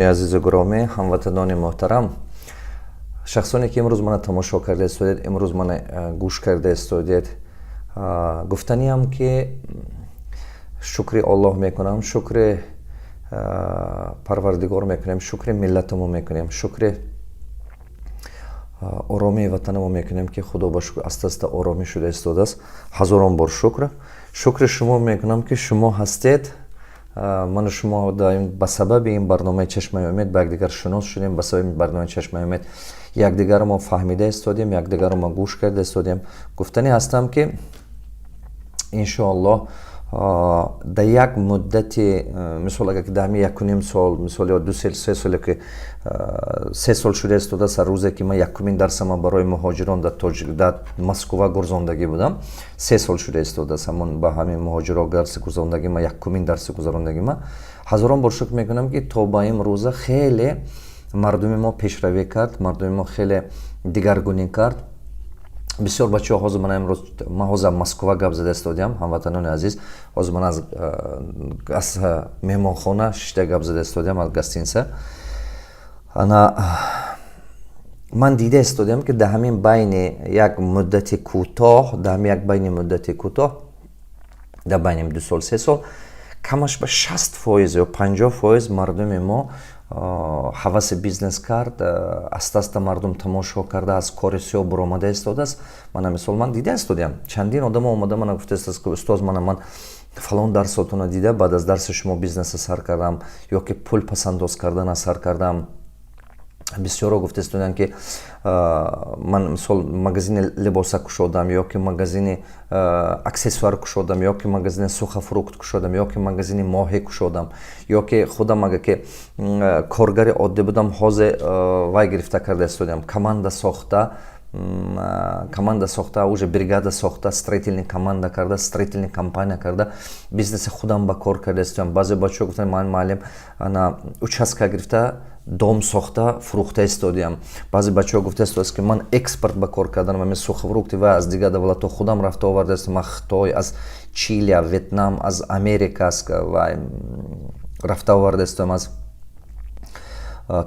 Азизу гиромӣ, ҳамватанони муҳтарам, шахсоне, ки имрӯз мана тамошо карда истодед, имрӯз мана гӯш карда истодед, гуфтаниам, ки шукри Оллоҳ мекунам, шукри Парвардигор мекунем, шукри миллатамо мекунем, шукри оромии ватанамо мекунем, ки, Худо ба шукр, аста аста оромӣ шуда истодааст. Ҳазорон бор шукр. Шукри шумо мекунам, ки шумо ҳастед. Ману шумо ба сабаби ин барномаи «Чашмаи умед» ба якдигар шинос шудем, ба сабаби барномаи «Чашмаи умед» якдигарро мо фаҳмида истодем, якдигарро мо гӯш карда истодем. Гуфтанӣ ҳастам, ки, иншоаллоҳ, дар як муддати, мисол, агар ки дар ҳамин якуним сол, мисол, ё 2 сол, 3 соле, ки 3 сол шуда истодааст аз рӯзе, ки ман якумин дарсама барои муҳоҷирон дар Москва гузарондагӣ будам, 3 сол шуда истодааст ҳамон ба ҳамин муҳоҷиро дарси гузарондагӣ ма, якумин дарси гузарондагӣ ма. Ҳазорон бор шукр мекунам, ки то ба имрӯза хеле мардуми мо пешравӣ кард, мардуми мо хеле дигаргунӣ кард. Бисёр бачаҳо ҳозир ман имрӯз, ман ҳозир Москва гап зада истодиам, ҳамватанони азиз, ҳозир ман аз меҳмонхона шишта гап зада истодиам, аз гостиница. Ана ман дида истодиам, ки дар ҳамин байни як муддати кӯтоҳ, дар ҳамин як байни муддати кӯтоҳ, дар байни 2 сол, 3 сол, камаш ба 60% ё 50% мардуми мо ҳаваси бизнес кард. Аста аста мардум тамошо карда, аз кори сиёҳ буромада истодааст. Мана, мисол, ман дида истодиам, чандин одамо омада мана гуфтааст, ки устоз, мана ман фалон дарсотонро дида, баъд аз дарси шумо бизнеса сар кардам ё ки пул пасандоз кардана сар кардам. Бисёро гуфта истоданд, ки ман, мисол, магазини либоса кушодам ё ки магазини аксессуар кушодам, ё ки магазини сухофрукт кушодам, ё ки магазини моҳӣ кушодам, ё ки худам ага ки коргари оддӣ будам, ҳозир вай гирифта карда истодиам, команда сохта, уже бригада сохта, строительный команда карда, строительный компания карда, бизнеси худам ба кор карда истодиам. Баъзе бачаҳо гуфтанд: ман, муаллим, ана участка гирифта, дом сохта, фурӯхта истодиам. Баъзе бачаҳо гуфта истодааст, ки ман экспорт ба кор карданам, ами сухофрукти ва аз дигар давлатҳо худам рафта оварда истодам, аз Хитой, аз Чилия, Ветнам, аз Америка ва рафта оварда истодам, аз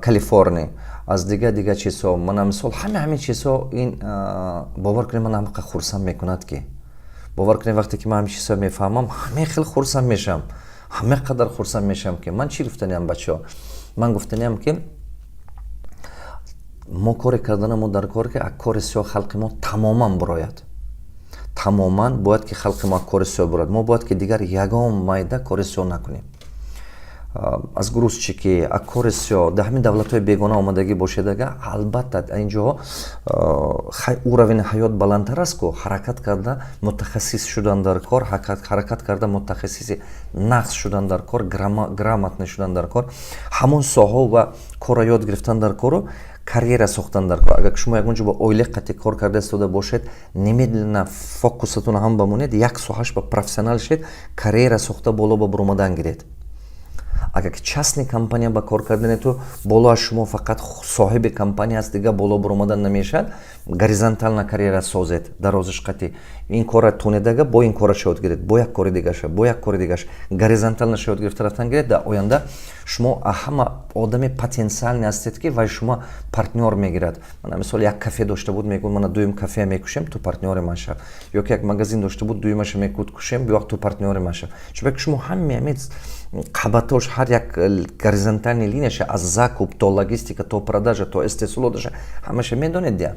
Калифорния, аз дигар дигар чизҳо. Мана, мисол, ҳама ҳамин чизҳо ин, бовар кунед, ман ҳамақа хурсанд мекунад, ки, бовар кунед, вақте ки ман ҳамин чизҳо мефаҳмам, ҳамин хел хурсанд мешавам, ҳама қадар хурсанд мешавам, ки ман чӣ гуфтаниам, бачаҳо? Ман гуфтаниам, ки мо коре карданамо дар кор, ки аз кори сиёҳ халқи мо тамоман бурояд. Тамоман бояд ки халқи мо аз кори сиёҳ бурояд. Мо бояд ки дигар ягон майда кори сиёҳ накунем, аз грузчикӣ, аз кори сиёҳ. Дар ҳамин давлатҳои бегона омадагӣ бошед ага, албатта, ин ҷоҳо уровени ҳаёт баландтар аст ку, ҳаракат карда мутахассис шудан дар кор, ҳаракат карда мутахассиси нағз шудан дар кор, грамотный шудан дар кор, ҳамон соҳао ва корро ёд гирифтан дар кору карьера сохтан дар кор. Агар шумо ягон ҷо ба оила қатъи кор карда истода бошед, немедленно фокусатонро ҳам бамонед, як соҳаш ба профессионал шед, карьера сохта, боло ба буромадан гиред. Агар ки частный компания ба кор кардане, ту боло аз шумо фақат соҳиби компания аст, дигар боло буромадан намешавад. Горизонтально карьера созед, дарозиш қатӣ ин кора тунедага, бо ин кора шояд гиред, бо як кори дигаша, бо як кори дигаш, горизонтально шояд гирифта рафтан гиред. Дар оянда шумо ҳама одами потенциальный ҳастед, ки вай шумо партнёр мегирад. Мана, мисол, як кафе дошта буд, мегӯ: мана дуюм кафе мекушем, ту партнёри ман шав. Ё ки як магазин дошта буд, дуюмаша мекуд кушем, биёқ, ту партнёри ман шав. Чунки шумо ҳаме ҳамин қабатош, ҳар як горизонтальный линияша, аз закуп то логистика, то продажа, то истеҳсолоташа, ҳамаша медонед дия.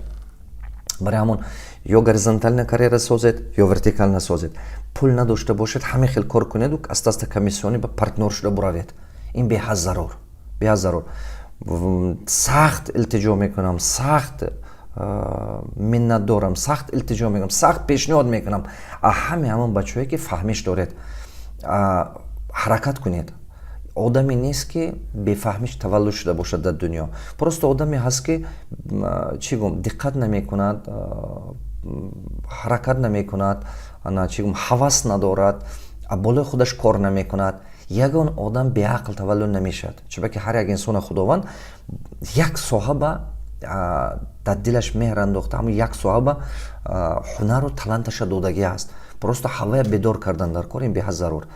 Барои ҳамон ё горизонтально карьера созед, ё вертикально созед. Пул надошта бошед, ҳамин хел кор кунеду аста аста комиссионӣ ба партнёр шуда буравед. Ин беҳад зарур, беҳад зарур. Сахт илтиҷо мекунам, сахт миннатдорам, сахт илтиҷо мекунам, сахт пешниҳод мекунам ҳаме ҳамон бачаҳое, ки фаҳмиш доред, ҳаракат кунед. Одаме нест, ки бефаҳмиш таваллуд шуда бошад дар дунё. Просто одаме ҳаст, ки, чӣ гум, диққат намекунад, ҳаракат намекунад, чӣ гум, ҳавас надорад, болои худаш кор намекунад. Ягон одам беақл таваллуд намешавад, чунки ҳар як инсона Худованд як соҳа ба Дар дилаш меҳр андохта, ҳамун як соҳаба ҳунару таланташа додагӣ аст. Просто ҳавая бедор кардан дар кор, ин беҳад зарур.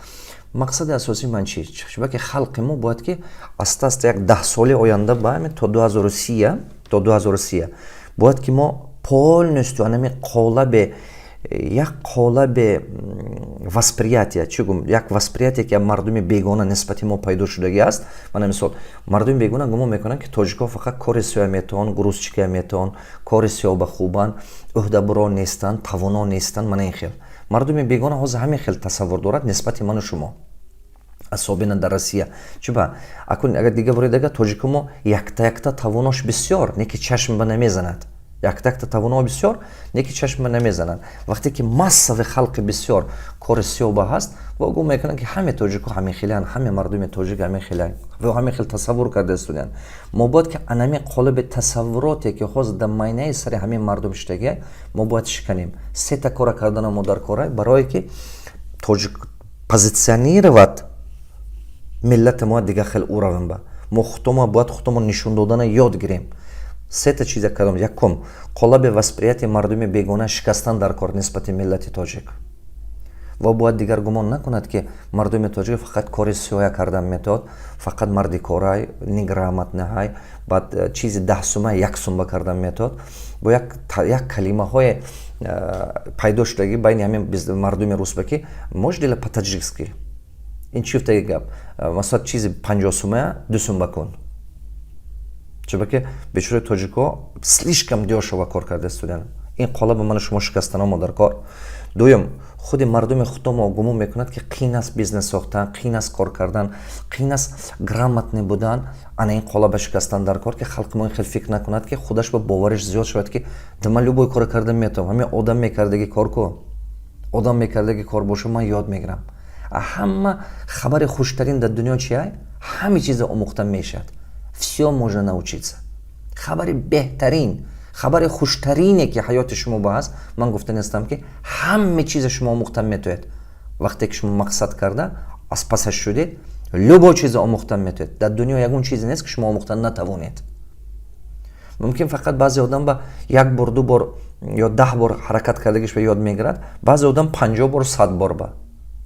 Мақсади асосии ман чи? Чунки халқи мо бояд ки аста аста як 10 соли оянда ба то 2030, то 2030 бояд ки мо полностью анами қолабе, як қолабе восприятие, чӣ гум, як восприятие, ки мардуми бегона нисбати мо пайдо шудагӣ аст. Мана мисол, мардуми бегона гумон мекунанд, ки тоҷикҳо фақат кори сиёҳ метавон, грузчикия метавон, кори сиёҳ ба хубанд, ӯҳдабуро нестанд, тавоно нестанд. Мана ин хел мардуми бегона ҳозир ҳамин хел тасаввур дорад нисбати ману шумо, особенно дар Россия. Чуба акун агар дига бори дага тоҷико мо якта якта тавонош бисёр, не ки чашм ба намезанад. Якта якта тавоно бисёр, не ки чашм ба намезанад. Вақте ки массави халқи бисёр кори сиёҳ ба ҳаст, ва гумон мекунанд, ки ҳаме тоҷико ҳамин хелиянд, ҳаме мардуми тоҷик ҳамин хелиянд ва ҳамин хел тасаввур карда истодиянд. Мо бояд ки анами қолаби тасаввуроте, ки ҳозир дар майнаи сари ҳамин мардум шидагия, мо бояд шиканем. Сета кора кардана мо дар кора, барое ки тоҷик позиционировать миллати мо дигар хел уровень ба мо худомо бояд худомо нишон додана ёд гирем. Сета чиза кардам. Якум, қолаби восприятие мардуми бегона шикастан дар кор нисбати миллати тоҷик, ва бояд дигар гумон накунад, ки мардуми тоҷик фақат кори сиёя кардан метавод, фақат мардикорай, неграмотныйҳай, баъд чизи 10 сума 1 сумба кардан метавод. Бо як калимаҳое пайдо шудагӣ байни ҳамин мардуми русба, ки «Можешь делать по-таджикски?» Ин чӣ гуфтаги гап? Масалан, чизи 50 сумая 2 сумба кун. Чунки бечораи тоҷикҳо слишком дёшево кор карда истодиянд. Ин қолаби ману шумо шикастанамо дар кор. Дуюм, худи мардуми худомо гумон мекунад, ки қин аст бизнес сохтан, қин аст кор кардан, қин аст грамотный будан. Ана ин қолаба шикастан дар кор, ки халқи мо ин хел фикр накунад, ки худаш ба бовариш зиёд шавад, ки да ман любой кора карда метавонам. Ҳамин одам мекардаги кор ку, одам мекардаги кор боша, ман ёд мегирам. Ҳама хабари хуштарин дар дунё чи? Ҳаме чиза омӯхта мешавад, всё можно научиться. Хабари беҳтарин, хабари хуштарине, ки ҳаёти шумо ба ҳаст, ман гуфта нестам, ки ҳаме чиза шумо омӯхта метавонед. Вақте ки шумо мақсад карда аз пасаш шудед, любой чиза омӯхта метавонед. Дар дунё ягон чизе нест, ки шумо омӯхта натавонед. Мумкин фақат баъзе одам ба як бор, ду бор ё 10 бор ҳаракат кардагиш ба ёд мегирад, баъзе одам 50 бор, 100 бор ба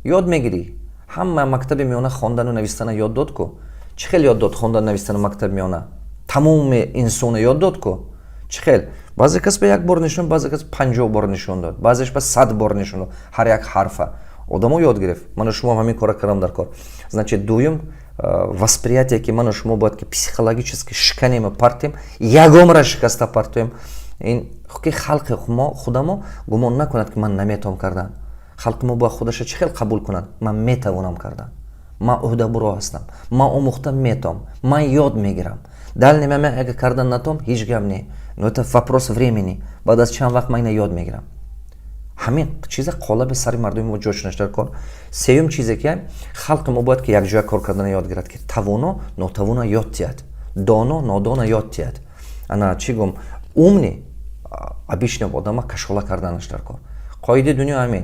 ёд мегирӣ. Ҳама мактаби миёна хондану навистана ёд дод ку. Чӣ хел ёд дод хондану навистана мактаби миёна? Тамоми инсона ёд дод ку. Чӣ хел? Баъзе кас ба як бор нишон, баъзе кас 50 бор нишон дод, баъзеш ба 100 бор нишон дод. Ҳар як ҳарфа одамо ёд гирифт. Ману шумо ҳамин кора кардам дар кор. Значит, дуюм, восприятие, ки ману шумо бояд ки психологически шиканем, партем, ягонра шикаста партоем, ин ки халқи мо худамо гумон накунад, ки ман наметавонам кардан. Халқи мо бояд худаша чӣ хел қабул кунад? Ман метавонам кардан, ман ӯҳдабуро ҳастам, ман омӯхта метавам, ман ёд мегирам. Дальний момент агар кардан натавам, ҳеҷ гап не, но это вопрос времени, баъд аз чанд вақт ман ина ёд мегирам. Ҳамин чиза қолаби сари мардуми мо ҷо шунаш дар кор. Сеюм чизе, ки халқи мо бояд ки якҷоя кор кардана ёд гирад, ки тавоно нотавоно ёд тиҳад, доно нодона ёд тиҳад. Ана чӣ гум, умный обычный одама кашола карданаш дар кор. Қоидаи дунё ҳамин.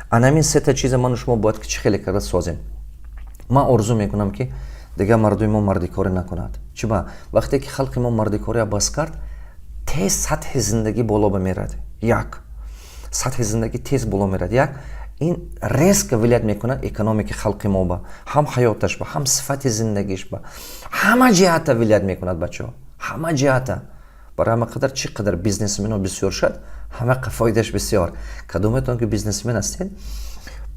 Ана ҳамин сета чиза ману шумо бояд ки чӣ хеле карда созем. Ман орзу мекунам, ки дигар мардуми мо мардикорӣ накунад. Чиба? Вақте ки халқи мо мардикория бас кард, тез сатҳи зиндагӣ боло ба мерад. Як сатҳи зиндагӣ тез боло мерад, як ин резко влиять мекунад экономики халқи мо ба, ҳам ҳаёташ ба, ҳам сифати зиндагиш ба, ҳама ҷиҳата влиять мекунад, бачаҳо, ҳама ҷиҳата. Барои ҳама қадар чӣ қадар бизнесмено бисёр шуд, ҳама фоидааш бисёр. Кадометон ки бизнесмен ҳастед,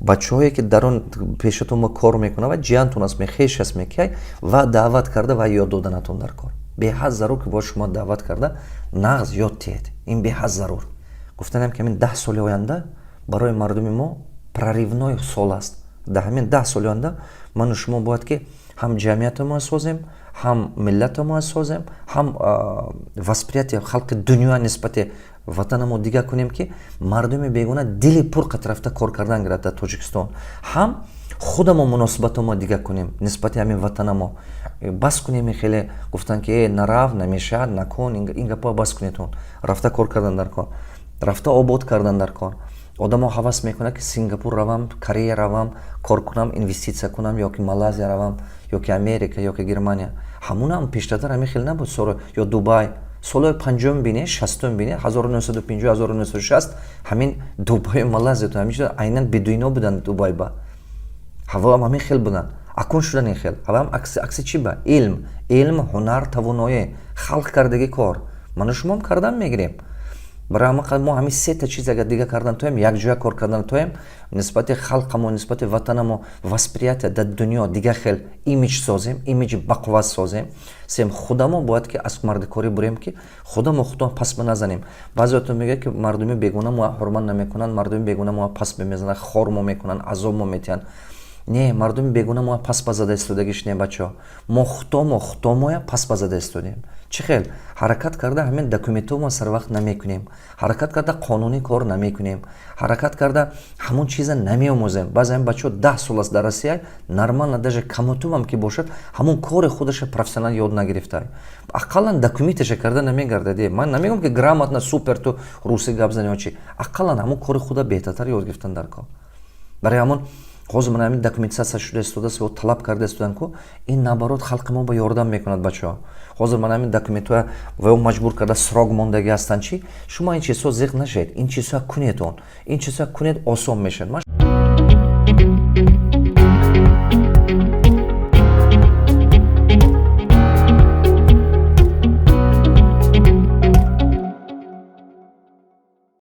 бачаҳое ки дар он пешатон ма кор мекунад ва ҷиянтон аст, мехеш аст, мекияй ва даъват карда ва ёд доданатон дар кор. Беҳад зарур, ки бояд шумо даъват карда нағз ёд диҳед. Ин беҳад зарур. Гуфтанем, ки ҳамин 10 соли оянда барои мардуми мо прорывной сол аст. Дар ҳамин 10 соли оянда ману шумо бояд ки ҳам ҷамъиятамо созем, ҳам миллатамо созем, ҳам восприятие халқи дунё нисбати ватанамо дигар кунем, ки мардуми бегуна дили пур қат кор кардан гирад дар Тоҷикистон. Ҳам худамо муносибатамо дигар кунем нисбати ҳамин ватанамо. Бас кунем хеле гуфтан, ки э нарав, намешавад, накун. Ин гапҳо бас кунедон. Рафта кор кардан дар кор, рафта обод кардан дар кор. Одамо ҳавас мекунад, ки Сингапур равам, Корея равам, кор кунам, инвеститсия кунам, ё ки Малайзия равам, ё ки Америка, ё ки Германия. Ҳамунам пештартар ҳамин хел набуд. Соро ё Дубай. Солҳои 50-ум бине, 60-ум бине, 1950, 1960, ҳамин Дубаю Малайзия, ҳамин чизо, айнан бедуино буданд. Дубай ба ҳавоам ҳамин хел буданд, акун шудан ин хел. Ҳаваам акси чӣ ба илм, илм, ҳунар, тавоноӣ, халқ кардагӣ кор. Ману шумоам кардан мегирем. Барои ҳама мо ҳамин сета чиз агар дига кардан тоем, якҷоя кор кардан тоем, нисбати халқамо, нисбати ватанамо восприятие дар дунё дига хел имидж созем, имиджи бақувват созем. Сем, худамо бояд ки аз мардикорӣ бурем, ки худамо худо пас биназанем. Баъзеотон мегӯяд, ки мардуми бегуна мо ҳурмат намекунанд, мардуми бегуна мо пас мезананд, хор мо мекунанд, азоб мо метиҳанд. Не, мардуми бегуна мо пас ба зада истодагиш не, бачаҳо. Мо худомо худомоя пас ба зада истодем. Чӣ хел? Ҳаракат карда ҳамин документҳо мо сарвақт намекунем, ҳаракат карда қонунӣ кор намекунем, ҳаракат карда ҳамон чиза намеомӯзем. Баъзе ҳамин бачаҳо 10 сол аст дар Россия, нормально, даже камутумам ки бошад, ҳамон кори худаша профессионал ёд нагирифта, ақаллан документаша карда намегардад. Ман намегӯям, ки грамотно, супер ту русӣ гап зани ё чи, ақаллан ҳамон кори худа беҳтартар ёд гирифтан дар кор. Барои ҳамон ҳозир ман ҳамин документация шуда истодааст ё талаб карда истодан ку, ин, наоборот, халқи мо ба ёрдам мекунад, бачаҳо. Ҳозир ман ҳамин документҳоя ва ё маҷбур карда срок мондагӣ ҳастанд. Чӣ, шумо ин чизҳо зиқ нашавед, ин чизҳоя кунед, он ин чизҳоя кунед, осон мешавад.